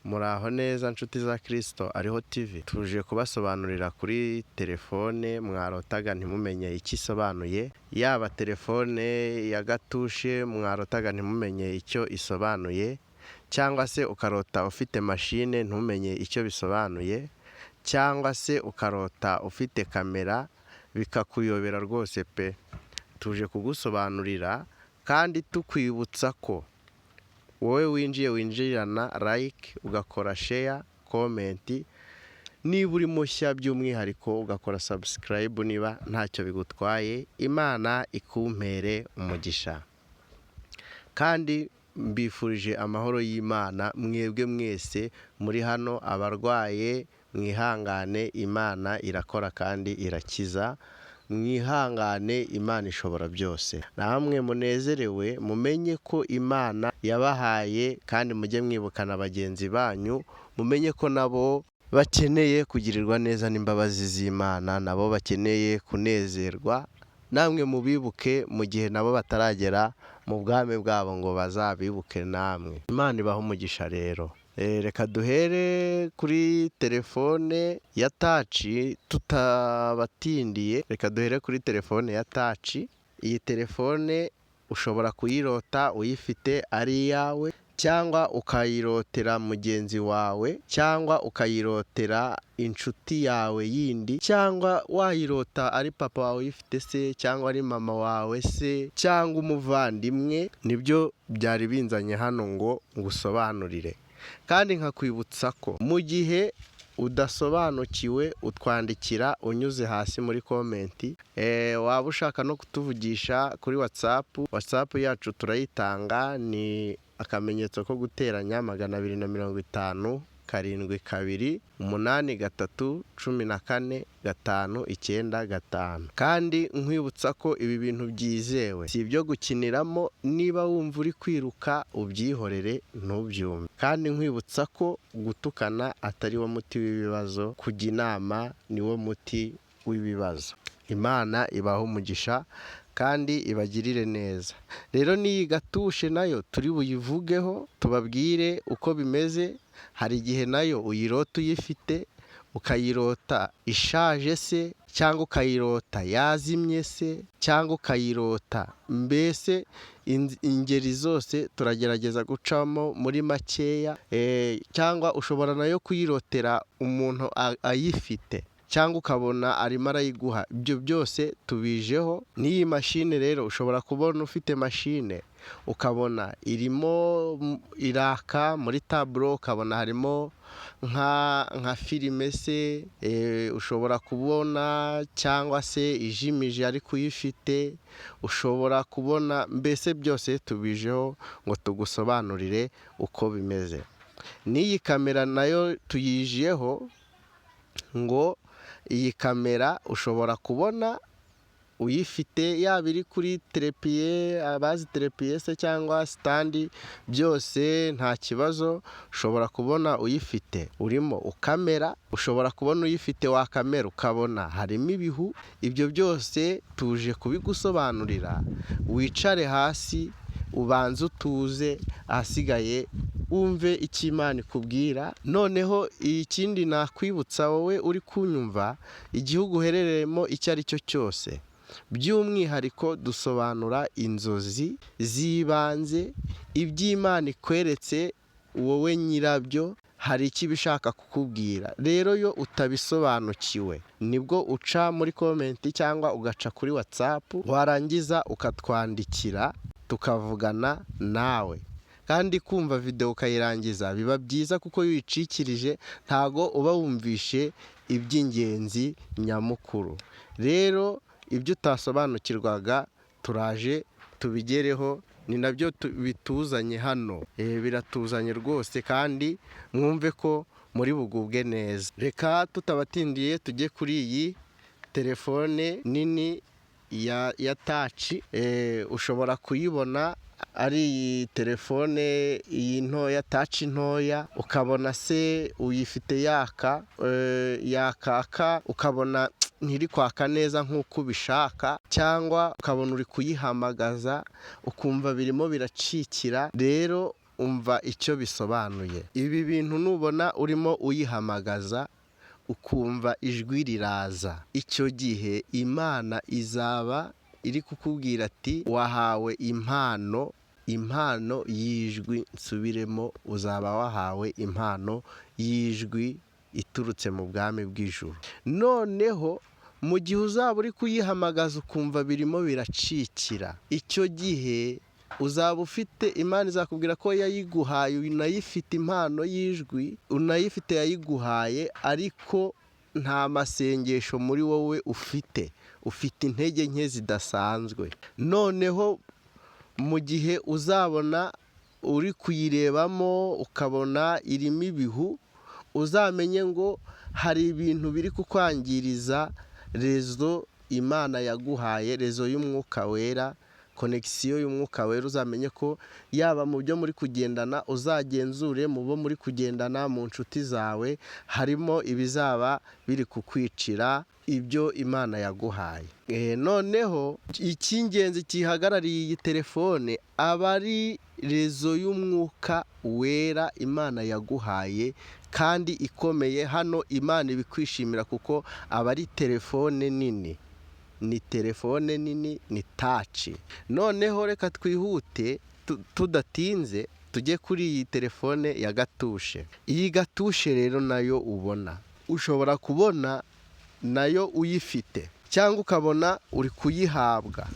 Muraho neza nshuti za Kristo Ariho TV, tuje kubasobanurira kuri telefone mwarotaga ntimumenye icyo isobanuye, yaba telefone ya gatushe mwarotaga ntimumenye icyo isobanuye, cyangwa se ukarota ufite mashine ntumenye icyo bisobanuye, cyangwa se ukarota ufite kamera bikakuyobera rwose pe! Tuje kugusobanurira kandi tukwibutsa ko wowe winjiye winjirana like, ugakora share, comment, niba uri mushya by'umwihariko ugakora subscribe niba ntacyo bigutwaye, Imana ikumpere umugisha. Kandi mbifurije amahoro y'Imana mwebwe mwese muri hano, abarwaye mwihangane, Imana irakora kandi irakiza, mwihangane Imana ishobora byose. Namwe munezerewe mumenye ko Imana yabahaye kandi mujye mwibuka na bagenzi banyu, mumenye ko nabo bakeneye kugirirwa neza n'imbabazi z'Imana, nabo bakeneye kunezerwa, namwe mubibuke mu gihe nabo bataragera mu bwami bwabo ngo bazabibuke namwe. Imana ibahe umugisha rero. Reka duhere kuri telefone ya touch tutabatindiye, reka duhere kuri telefone ya touch. Iyi telefone ushobora kuyirota uyifite ari iyawe, cyangwa ukayirotera mugenzi wawe, cyangwa ukayirotera inshuti yawe yindi, cyangwa wayirota ari papa wawe uyifite se, cyangwa ari mama wawe se, cyangwa umuvandimwe, nibyo byari binzanye hano ngo ngusobanurire. Kandi nkakwibutsa ko mu gihe udasobanukiwe utwandikira unyuze hasi muri comment, waba ushaka no kutuvugisha kuri WhatsApp, WhatsApp yacu turayitanga, ni *+250 7 28 14 595. Kandi nkwibutsa ko ibi bintu byizewe, si ibyo gukiniramo, niba wumva uri kwiruka ubyihorere ntubyumve. Kandi nkwibutsa ko gutukana atari wo muti w'ibibazo, kujya inama ni wo muti w'ibibazo. Imana ibahe umugisha kandi ibagirire neza. Rero n'iyi gatushe nayo turi buyivugeho tubabwire uko bimeze, hari igihe nayo uyirota uyifite, ukayirota ishaje se, cyangwa ukayirota yazimye se, cyangwa ukayirota mbese ingeri zose turagerageza gucamo muri makeya, cyangwa ushobora nayo kuyirotera umuntu ayifite, cyangwa ukabona arimo arayiguha, ibyo byose tubijeho. N'iyi mashine rero ushobora kubona ufite mashine ukabona irimo iraka muri tableau, ukabona harimo nka filime se, ushobora kubona cyangwa se ijimije ariko uyifite, ushobora kubona mbese byose tubijeho ngo tugusobanurire uko bimeze. N'iyi kamera nayo tuyijeho ngo iyi kamera ushobora kubona uyifite, yaba iri kuri trépied, abazi trépied se cyangwa stand, byose nta kibazo, ushobora kubona uyifite urimo ukamera, ushobora kubona uyifite wakamera ukabona harimo ibihu, ibyo byose tuje kubigusobanurira, wicare hasi ubanze utuze, ahasigaye wumve icyo Imana ikubwira. Noneho ikindi nakwibutsa wowe uri kunyumva, igihugu uherereyemo icyo ari cyo cyose, by'umwihariko dusobanura inzozi z'ibanze, iby'Imana ikweretse wowe nyirabyo hari icyo iba ishaka kukubwira. Rero iyo utabisobanukiwe nibwo uca muri comment cyangwa ugaca kuri WhatsApp, warangiza ukatwandikira tukavugana nawe. Kandi kumva videwo ukayirangiza biba byiza kuko iyo uyicikirije ntago uba wumvishe iby'ingenzi nyamukuru. Rero ibyo utasobanukirwaga turaje tubigereho, ni nabyo bituzanye hano, biratuzanye rwose kandi mwumve ko muri bugubwe neza. Reka tutabatindiye tujye kuri iyi telefone nini ya touch, ushobora kuyibona ari iyi telefone iyi ntoya touch ntoya, ukabona se uyifite yaka, yakaka ukabona ntiri kwaka neza nk'uko ubishaka, cyangwa ukabona uri kuyihamagaza ukumva birimo biracikira. Rero Umva icyo bisobanuye. Ibi bintu nubona urimo uyihamagaza ukumva ijwi riraza, icyo gihe Imana izaba iri kukubwira ati wahawe impano, impano y'ijwi. Nsubiremo, uzaba wahawe impano y'ijwi iturutse mu bwami bw'ijuru. Noneho mu gihe uzaba uri kuyihamagaza ukumva birimo biracikira, icyo gihe uzaba ufite Imana izakubwira ko yayiguhaye, unayifite impano y'ijwi unayifite yayiguhaye, ariko nta masengesho muri wowe ufite, ufite intege nke zidasanzwe. Noneho mu gihe uzabona uri kuyirebamo ukabona irimo ibihu, uzamenye ngo hari ibintu biri kukwangiriza réseau Imana yaguhaye, réseau y'Umwuka Wera, connexion y'Umwuka Wera. Uzamenye ko yaba mu byo muri kugendana, uzagenzure mu bo muri kugendana, mu nshuti zawe, harimo ibizaba biri kukwicira ibyo Imana yaguhaye. Noneho icy'ingenzi gihagarariye iyi telefone aba ari réseau y'Umwuka Wera Imana yaguhaye kandi ikomeye. Hano Imana ibikwishimira kuko aba ari telefone nini, ni telefone nini, ni touch. Noneho reka twihute tudatinze tujye kuri iyi telefone ya gatouche. Iyi gatouche rero nayo ubona, ushobora kubona nayo uyifite cyangwa ukabona uri kuyihabwa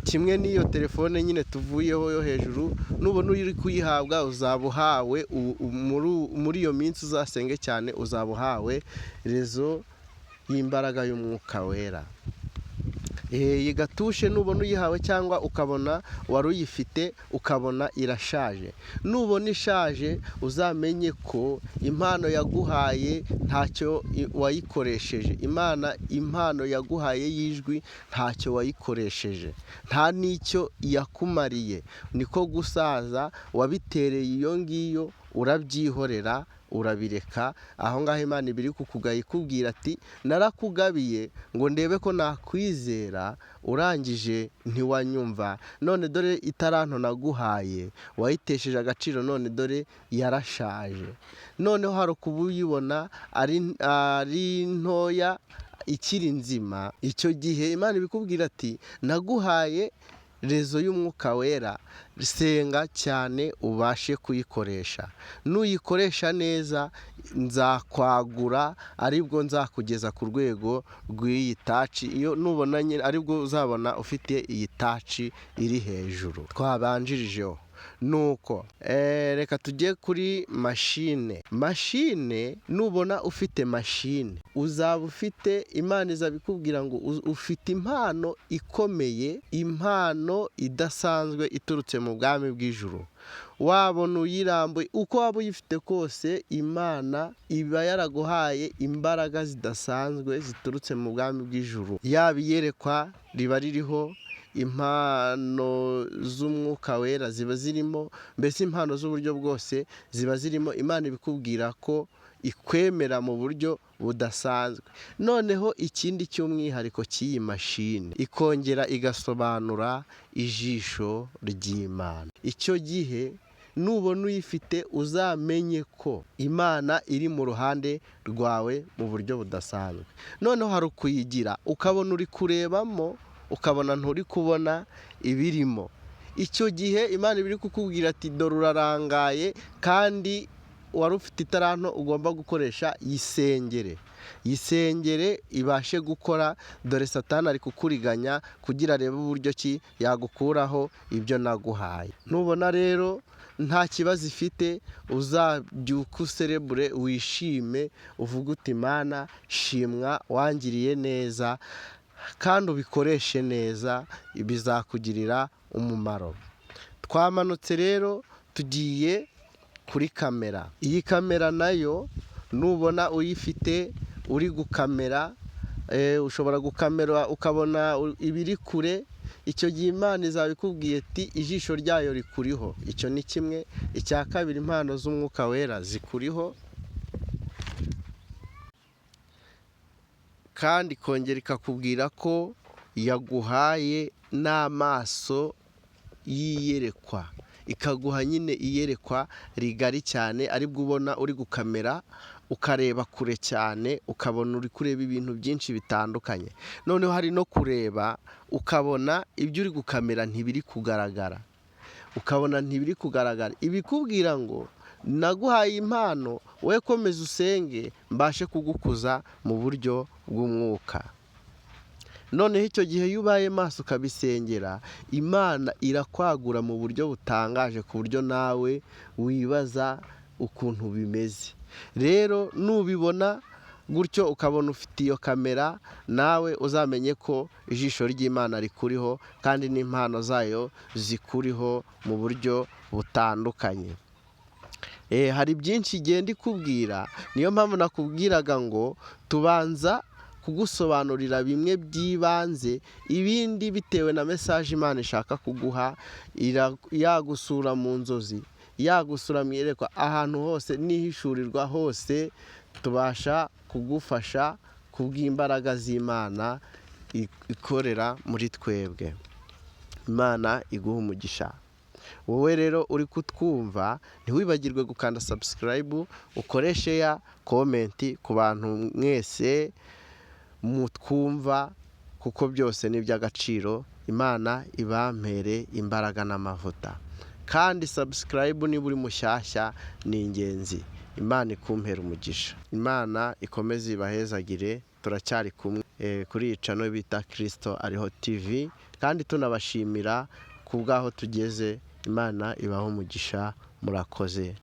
kimwe n'iyo telefone nyine tuvuyeho yo hejuru. Nubona uri kuyihabwa, uzaba uhawe muri iyo minsi, uzasenge cyane, uzaba uhawe réseau y'imbaraga y'Umwuka Wera. Iyi gatouche nubona uyihawe cyangwa ukabona wari uyifite ukabona irashaje, nubona ishaje uzamenye ko impano yaguhaye ntacyo wayikoresheje. Imana impano yaguhaye y'ijwi ntacyo wayikoresheje, nta n'icyo yakumariye, niko gusaza wabitereye iyo ngiyo, urabyihorera, urabireka aho ngaho. Imana iba iri kukugaya ikubwira ati narakugabiye ngo ndebe ko nakwizera, urangije ntiwanyumva, none dore itaranto naguhaye wayitesheje agaciro, none dore yarashaje. Noneho hari ukuba uyibona ari ntoya ikiri nzima, icyo gihe Imana ibikubwira ati naguhaye réseau y'Umwuka Wera, senga cyane ubashe kuyikoresha. Nuyikoresha neza nzakwagura, aribwo nzakugeza ku rwego rw'iyi touch. Iyo nubona nyine aribwo uzabona ufite iyi touch iri hejuru twabanjirijeho. Nuko reka tujye kuri machine. Machine, nubona ufite machine uzaba ufite Imana izabikubwira ngo ufite impano ikomeye, impano idasanzwe iturutse mu bwami bw'ijuru. Wabona uyirambuye, uko waba uyifite kose, Imana iba yaraguhaye imbaraga zidasanzwe ziturutse mu bwami bw'ijuru. Yaba iyerekwa riba ririho, impano z'Umwuka Wera ziba zirimo, mbese impano z'uburyo bwose ziba zirimo. Imana ibikubwira ko ikwemera mu buryo budasanzwe. Noneho ikindi cy'umwihariko cy'iyi mashini, ikongera igasobanura ijisho ry'Imana. Icyo gihe nubona uyifite uzamenye ko Imana iri mu ruhande rwawe mu buryo budasanzwe. Noneho hari ukuyigira ukabona uri kurebamo, ukabona nturi kubona ibirimo. Icyo gihe Imana iba iri kukubwira ati dore urarangaye kandi wari ufite itaranto ugomba gukoresha, yisengere, yisengere ibashe gukora. Dore Satani ari kukuriganya kugira arebe uburyo ki yagukuraho ibyo naguhaye. Nubona rero nta kibazo ifite, uzabyuke userebure, wishime, uvuge uti Imana shimwa wangiriye neza, kandi ubikoreshe neza bizakugirira umumaro. Twamanutse rero tugiye kuri kamera. Iyi kamera nayo nubona uyifite uri gukamera, ushobora gukamera ukabona ibiri kure. Icyo gihe Imana izaba ikubwiye ati ijisho ryayo rikuriho. Icyo ni kimwe. Icya kabiri, impano z'Umwuka Wera zikuriho, kandi ikongera ikakubwira ko yaguhaye n'amaso y'iyerekwa. ikaguha nyine iyerekwa rigari cyane, aribwo ubona uri gukamera ukareba kure cyane, ukabona uri kureba ibintu byinshi bitandukanye. Noneho hari no kureba ukabona ibyo uri gukamera ntibiri kugaragara, ukabona ntibiri kugaragara. Ibikubwira ngo naguhaye impano, wowe komeza usenge mbashe kugukuza mu buryo bw'umwuka. Noneho icyo gihe iyo ubaye maso ukabisengera, Imana irakwagura mu buryo butangaje, ku buryo nawe wibaza ukuntu bimeze. Rero nubibona gutyo ukabona ufite iyo kamera, nawe uzamenye ko ijisho ry'Imana rikuriho kandi n'impano zayo zikuriho mu buryo butandukanye. Hari byinshi igenda ikubwira, niyo mpamvu nakubwiraga ngo tubanza kugusobanurira bimwe by'ibanze, ibindi bitewe na message Imana ishaka kuguha, yagusura mu nzozi, yagusura mu iyerekwa, ahantu hose n'ihishurirwa hose tubasha kugufasha kubw'imbaraga z'Imana ikorera muri twebwe. Imana iguha umugisha. Wowe rero uri kutwumva, ntiwibagirwe gukanda subscribe, ukoreshe ya comment ku bantu mwese mutwumva, kuko byose ni iby'agaciro. Imana ibampere imbaraga n'amavuta. Kandi subscribe niba uri mushyashya ni ingenzi. Imana ikumpere umugisha. Imana ikomeze ibahezagire, turacyari kumwe kuri iyi channel bita Kristo Ariho TV, kandi tunabashimira ku bw'aho tugeze. Imana ibahe umugisha, murakoze.